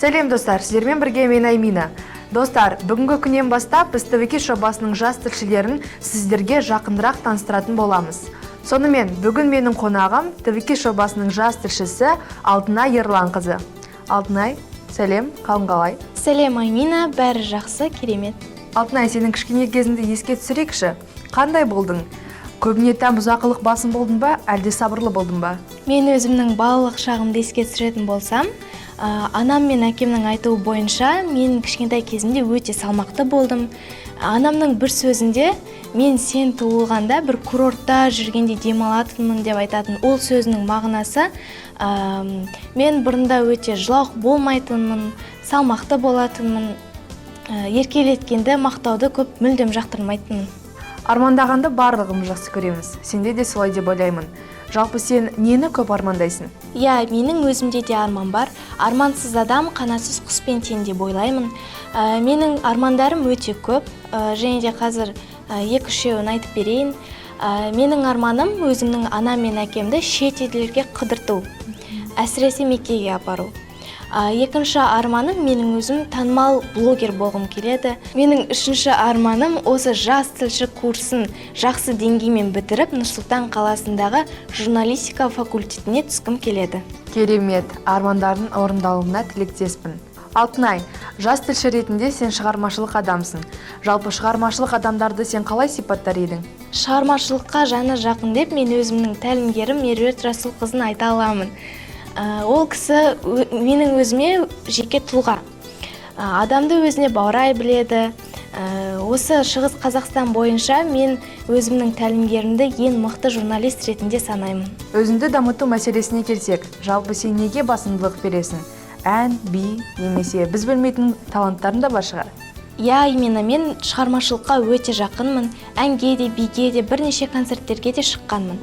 Сәлем, достар! Сіздермен бірге мен, Аймина. Достар, бүгінгі күннен бастап біз ТВ жобасының жас тілшілерін сіздерге жақынырақ таныстыратын боламыз. Сонымен, бүгін менің қонағым — ТВ жобасының жас тілшісі Алтынай Ерланқызы. Алтынай, сәлем, қалың қалай? Сәлем, Аймина, бәрі жақсы, керемет. Алтынай, сенің кішкене кезіңді еске түсірейікші. Қандай болдың? Көбіне тән бұзақылық басым болдың ба, әлде сабырлы болдың ба? Мен өзімнің балалық шағымды еске түсіретін болсам, анам мен әкемнің айтуы бойынша, мен кішкентай кезімде өте салмақты болдым. Анамның бір сөзінде мен сен туылғанда бір курортта жүргенде демалатынмын деп айтатын. Ол сөзінің мағынасы, мен бұрында өте жылауық болмайтынмын, салмақты болатынмын, еркелеткенді, мақтауды көп мүлдем жақтырмайтынмын. Армандағанды барлығымыз жақсы көреміз. Сенде де солай деп ойлаймын. Жалпы, сен нені көп армандайсың? Иә, менің өзімде де арман бар. Армансыз адам қанатсыз құспен тең деп ойлаймын. Менің армандарым өте көп, және де қазір екі үшеуін айтып берейін. Менің арманым — өзімнің анам мен әкемді шет елдерге қыдырту, әсіресе Меккеге апару. Екінші арманым — менің өзім танымал блогер болғым келеді. Менің үшінші арманым — осы жас тілші курсын жақсы деңгеймен бітіріп, Нұр-Сұлтан қаласындағы журналистика факультетіне түскім келеді. Керемет! Армандардың орындалуына тілектеспін. Алтынай, жас тілші ретінде сен шығармашылық адамсың. Жалпы, шығармашылық адамдарды сен қалай сипаттар едің? Шығармашылыққа жаны жақын деп мен өзімнің тәлімгерім Меруерт Расулқызын айта аламын. Ол кісі менің өзіме жеке тұлға. Адамды өзіне баурай біледі. Осы Шығыс Қазақстан бойынша мен өзімнің тәлімгерімді ең мықты журналист ретінде санаймын. Өзіңді дамыту мәселесіне келсек, жалпы сен неге басымдылық бересің? Ән, би немесе біз білмейтін таланттарың да бар шығар? Иә, именно, мен шығармашылыққа өте жақынмын. Әнге де, биге де, бірнеше концерттерге де шыққанмын.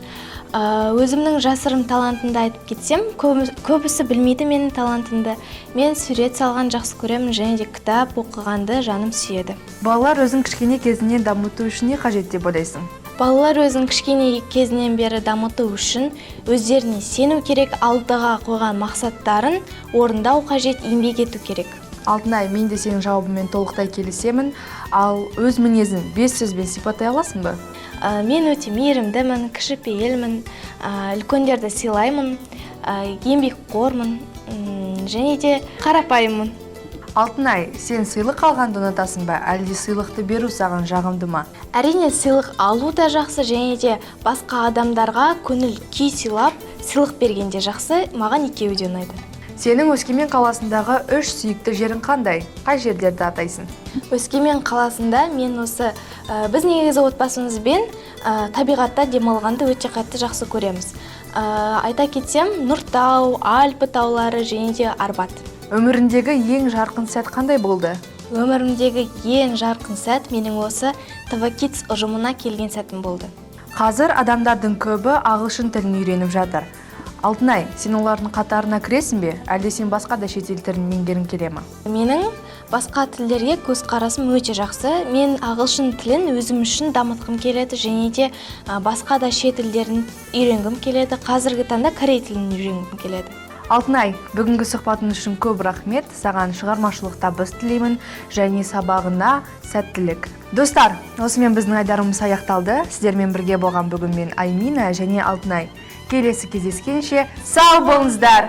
Өзімнің жасырын талантымды айтып кетсем, көбісі білмейді менің талантымды. Мен сурет салған жақсы көремін және де кітап оқығанды жаным сүйеді. Балалар өзін кішкене кезінен дамыту үшін не қажет деп ойлайсың? Балалар өзін кішкене кезінен бері дамыту үшін өздеріне сену керек, алдыға қойған мақсаттарын орындау қажет, еңбек ету керек. Алтынай, мен де сенің жауабыңмен толықтай келісемін. Ал өз мінезін бес сөзбен сипаттай аласың ба? Мен өте мейірімдімін, кішіпейілмін, үлкендерді сыйлаймын, еңбекқормын және де қарапайыммын. Алтынай, сен сыйлық алғанды ұнатасың ба, әлде сыйлықты беру саған жағымды ма? Әрине, сыйлық алу да жақсы және де басқа адамдарға көңіл күй сыйлап, сыйлық берген де жақсы. Маған екеуі де ұнайды. Сенің Өскемен қаласындағы үш сүйікті жерің қандай? Қай жерлерді атайсың? Өскемен қаласында мен осы, біз негізі отбасымызбен табиғатта демалғанды өте қатты жақсы көреміз. Айта кетсем, Нұртау, Альпі таулары және де Арбат. Өміріндегі ең жарқын сәт қандай болды? Өмірімдегі ең жарқын сәт менің осы ТВ Kids ұжымына келген сәтім болды. Қазір адамдардың көбі ағылшын тілін үйреніп жатыр. Алтынай, сен олардың қатарына кіресің бе, әлде сен басқа да шетел тілін меңгергің келе ме? Менің басқа тілдерге көзқарасым өте жақсы. Мен ағылшын тілін өзім үшін дамытқым келеді және де басқа да шет тілдерін үйренгім келеді. Қазіргі таңда корей тілін үйренгім келеді. Алтынай, бүгінгі сұхбатың үшін көп рахмет. Саған шығармашылық табыс тілеймін және сабағына сәттілік. Достар, осымен біздің айдарымыз аяқталды. Сіздермен бірге болған бүгін мен, Аймина, және Алтынай. Келесі кездескенше сау болыңыздар!